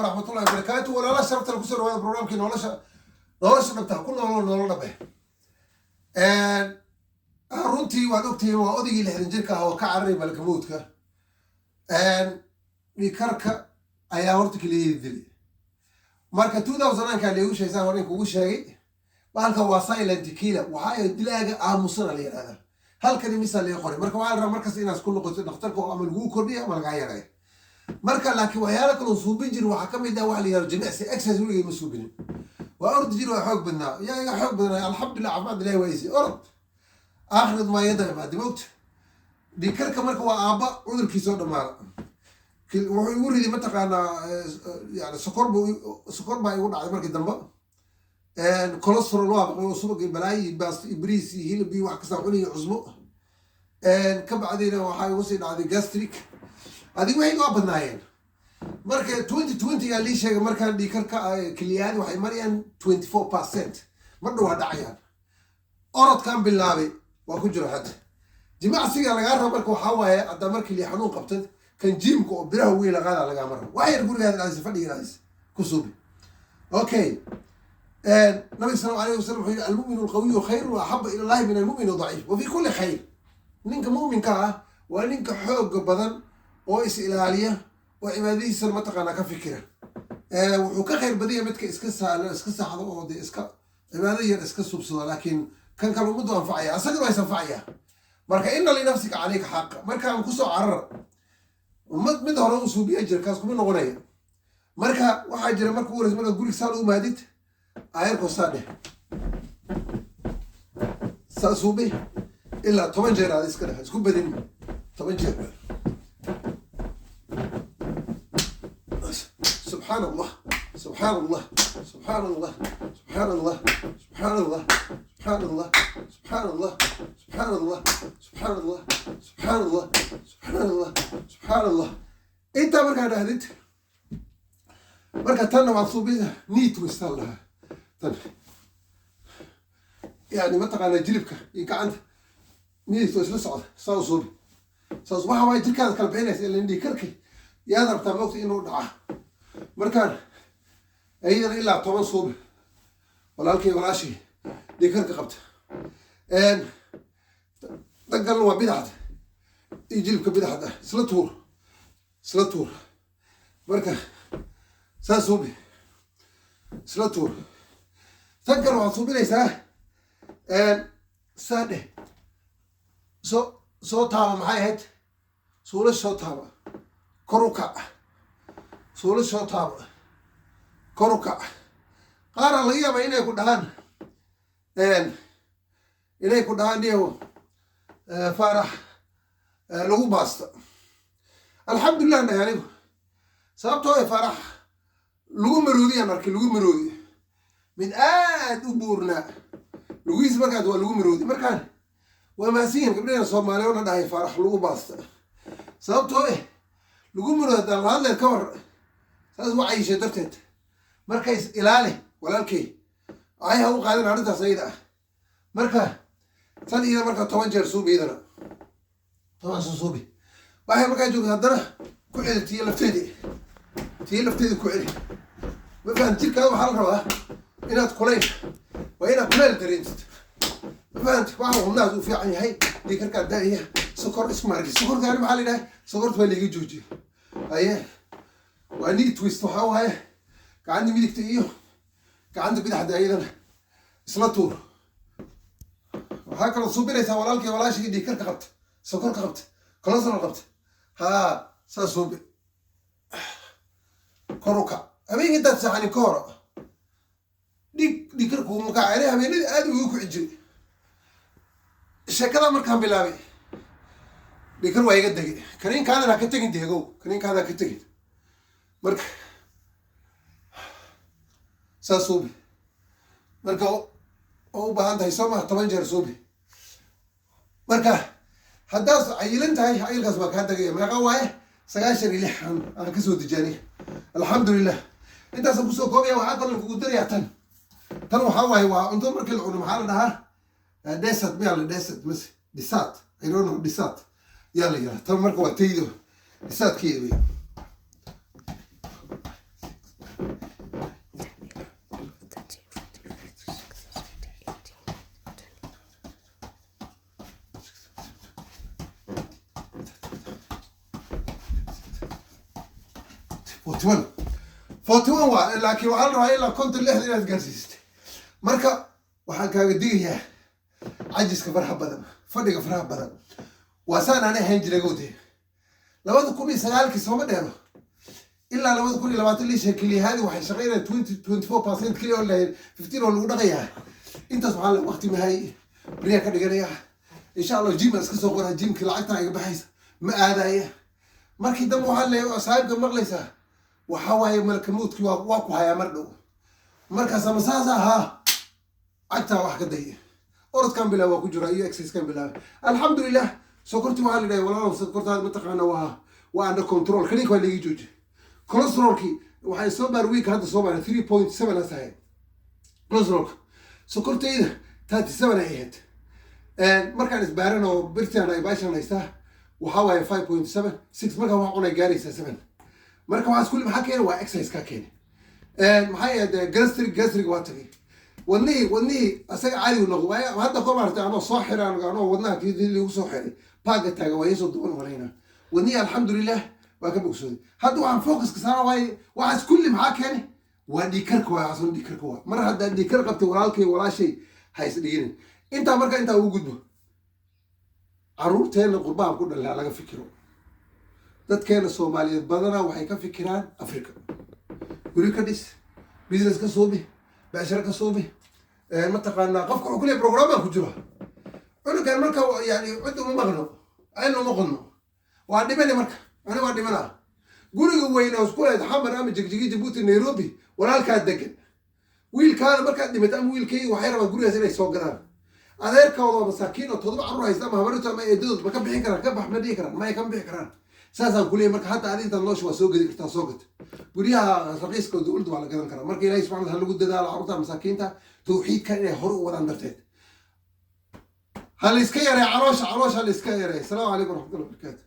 Waraxmatullahi wabarakaatu. Walaala sharafta, kusoo dhawaada programkii nolosha, nolosha dhabta ku noolo, nolol dhabe. Runtii waad ogtihiin, waa odaygii 60 jirka ah oo ka cararay malkamowdka. Dhiigkarka ayaa horta keliyadii dilay. Marka 2009-ka liigu sheegsaan hore kugu sheegay, bahalkan waa silent killer, waxaa dilaaga aamusana la yidhahdaa. Halkani misaa laga qoray. Marka waxaa la rabaa markasta inaad ku noqoto dhakhtarka oo ama laguu kordhiya ama lagaa yareeyo. Marka laakiin waxyaalo kaloo suubin jirin waxaa ka mid ah waxa la yihahdo jimicsi, exercise. Weligay ma suubinin. Waa ordi jir, waa xoog badnaa, yaa iga xoog badnaa. Alxamdulillah, caafimaad Ilahi waa isi orod aakhirad maayada imaadi mogta. Dhiigkarka marka waa aabba cudurkiisoo dhammaada. Wuxuu igu riday, mataqaanaa, yani sokor buu, sokor baa igu dhacday markii dambe. Cholesterol waa baqay oo subag iyo balaayo iyo baast iyo bariis iyo hilib iyo wax kasta cuniyo cusbo. Ka bacdina waxaa igu sii dhacday gastric. Adigu waxay waa badnaayeen. Marka 2020 gaa lii sheegay markaan dhiigkarka keliyaadi waxay marayaan 24%, mar dhow waa dhacayaan. Orodkan bilaabay, waa ku jiro hadda. Jimacsiga lagaa rabo marka waxaa waaye, haddaa mar keliya xanuun qabtad, kan gym-ka oo biraha weyn laqaada lagaama rabo. Wax yar gurigaada dhacaysa, fadhiga dhacaysa ku suubi. Okay, nabiga sal alayh wasalam wuxuu yihi: "المؤمن القوي خير وأحب إلى الله من المؤمن الضعيف وفي كل خير." Ninka mu'minka ah waa ninka xooga badan oo is ilaaliya oo cibaadadiisana mataqaanaa ka fikira. Wuxuu ka khayr badanya midka iska saalo, iska saxdo oo de iska cibaado yar iska subsado, laakiin kan kale ummaddu anfacaya, asagana waa is anfacaya. Marka إن لنفسك عليك حق. Markaan kusoo carara ummad mid hore u suubiya jira, kaas kuma noqonaya. Marka waxaa jira, marka u horeysa markaad guriga saa u maadid, ayarkoo saa dheh, saa suubi ilaa 10 jeer. Aad iska dheh, isku badin, 10 jeer. Subxaan Allah, subxaan Allah, subxaan Allah, subxaan Allah, subxaan Allah, subxaan Allah, subxaan Allah, subxaan Allah, subxaan Allah, subxaan Allah, subxaan Allah, subxaan Allah. Intaa markaa dhahdid, marka tanna waad suubisa, knee twist aan lahaa tan, yani mataqaanaa, jilibka iyo gacanta midigta isla socda, saa u suubi. Saas waxa waay jirkaada kala bixinaysa, ilan dhiigkarka yaad rabtaa mogta inuu dhaca. Markaan ayadana ilaa 10 suubi, walaalkay, walaashii dhiigkarka qabta. Dan kalena waa bidaxda iyo jilibka bidaxda isla tuur, isla tuur. Marka saa suubi, isla tuur. Tan kale waxaad suubinaysaa, saa dheh, soo soo taaba, maxay ahayd, suula soo taaba, kor u kac, suula soo taaba, kor u kac. Qaaraa laga yaabaa inay ku dhahaan niyow Faarax lagu baasta. Alxamdulilah nahay anigu, sababtoo e Faarax lagu maroodiyaan arkay, lagu maroodi mid aad u buurnaa lugihiis markaas waa lagu maroodi. Markaan waa mahadsan gabdhaheena Soomaaliya oo na dhahay Faarax lagu baasta, sababtoo eh lagu maroodi haddaan lahadleed ka war saas u cayishay darteed. Marka is ilaali, walaalkey, ay ha u qaadan arrintaas ayada ah. Marka tan iyada marka 10 jeer suubi, iyadana 10 soo suubi. Waxay markaa joogta haddana ku celi tiyo lafteedii, tiyo lafteedii ku celi. Ma fahan? Jirkaada waxaa la rabaa inaad kulayl, waa inaad kulayl dareentid. Ma fahanti? Waxa xubnahaas uu fiican yahay, dhiigkarkaa daaiya, sokor isku marki. Sokortaani maxaa la yidhaha? Sokorta waa liiga joojiye. Haye, waa knee twist. Waxaa waaye gacanta midigta iyo gacanta bidixda iyadana isla tuur. Waxaa kaloo suubinaysaa, walaalkii, walaashii dhiigkarka qabta, sokorka qabta, cholesterol qabta, haa, saa suubi, kor u kac. Habeenkii intaad seexanin ka hor dhiigkarka kuma kaca. Ani habeenadii aad ugu kici jiray. Sheekada markaan bilaabay dhiigkar waa iga degay. Kaniinkaadana ha ka tegin, deegow, kaniinkaada ha ka tegin. Marka saa suubi. Marka oo u baahan tahay soo maha, 10 jeer suubi. Marka haddaad cayilan tahay, cayilkaas waa kaa degaya. Meeqa waaye? 96 aan kasoo dejaaniya, alxamdulilah. Intaasaan kusoo koobaya. Waxaa kaloo kugu darayaa tan. Tan waxaa waaye, waa cunto markii la cuno, maxaa la dhahaa, dessert miyaa la, dessert mas dessert, I don't know, dessert yaa la yidhaha tan. Marka waa taydo, dessert-keeda wey. 41, 41 waa, laakiin waxaa la rabaa ilaa 50, 60 inaad gaarsiisatay. Marka waxaan kaaga digayaa cajiska faraha badan, fadhiga faraha badan. Waa saan aanay ahayn jiray gowde. 2009-kii sooma dheero ilaa 2020 liisha keliyahaadi waxay shaqeynayaan 20, 24% keliya oo lahayd 15 oo lagu dhaqayaa. Intaas waxaa la waqti mahay beriyaa ka dhiganaya, insha Allah gym aan iska soo qoraa. Gymki lacagta iga baxaysa, ma aadaya. Markii dambe waxaa leeyahay, saaxiibka maqlaysaa, waxaa waaye malakamoodkii waa ku hayaa mar dhow. Markaas ama saas ahaa, cagtaa wax ka daya, orodkan bilaab waa ku jira iyo exercisekan bilaabay. Alxamdulilah, sokortii waxaa la yidhahay, walaalow, sokortaada mataqaana waa under control. Kaniinka waa laigi joojiy. Cholesterolkii waxay soo baar week hadda soo baaray 3.7 has ahayd cholesterolka. Sokortayda 37 ay ahayd. Markaan isbaaran oo birtaan ay baashan haystaa, waxaa waaye 5.7, 6. Markaan wax cunay gaaraysaa 7. Marka waxaas kulli maxaa keena? Waa exercise kaa keena. Maxay ahayd gastric waa tagay. Wadnihii asaga caadigu noqdo. Waayo hadda kor maartay anoo soo xiray, anoo wadnaha kii liigu soo xiray paaga taagan, waa iisoo duban malayna. Wadnihii alxamdulilah waa ka bogsooday. Hadda waxaan focuska saara waaye waxaas kulli maxaa keenay? Waa dhiigkarka. Waa xasan dhiigkarka. Waa mar haddaad dhiigkar qabtay, walaalkay, walaashay, ha is dhiginin intaa. Marka intaa ugu gudbo, caruurteenna qurbahan ku dhalaa laga fikiro. Dadkeena Soomaaliyeed badanaa waxay ka fikiraan Africa: guri ka dhis, business ka suubi, beecsharo ka suubi. Mataqaanaa, qofka wuxuu kuleeyahay programaan ku jiro cunugan. Marka yani cid uma maqno, cilna uma qodno, waa dhimani. Marka ani waa dhimanaa. Guriga weyn oo isku leed Xamar ama Jigjigi, Jabuuti, Nairobi, walaalkaa degan, wiilkaana markaad dhimato ama wiilkayga, waxay rabaan gurigaas inay soo gadaan. Adeerkooda oo masaakiin oo 7 carruur haysta ama habarinto ama eedadood ma ka bixin karaan? Ka bax ma dhihi karaan, ma ay kama bixi karaan. Saasaan kuleeyahay. Marka hadda adi intaad noosha waa soo gedi kartaa, soo gata guryaha raqiiska oo dowladda waa la gadan karaa. Marka Ilahi subxana wataala lagu dadaalo carruurta masaakiinta tawxiidka inay hore u wadaan darteed. Ha la iska yareey caloosha, caloosha ha la iska yareey. Asalaamu calaykum waraxmatullahi wabarakaatu.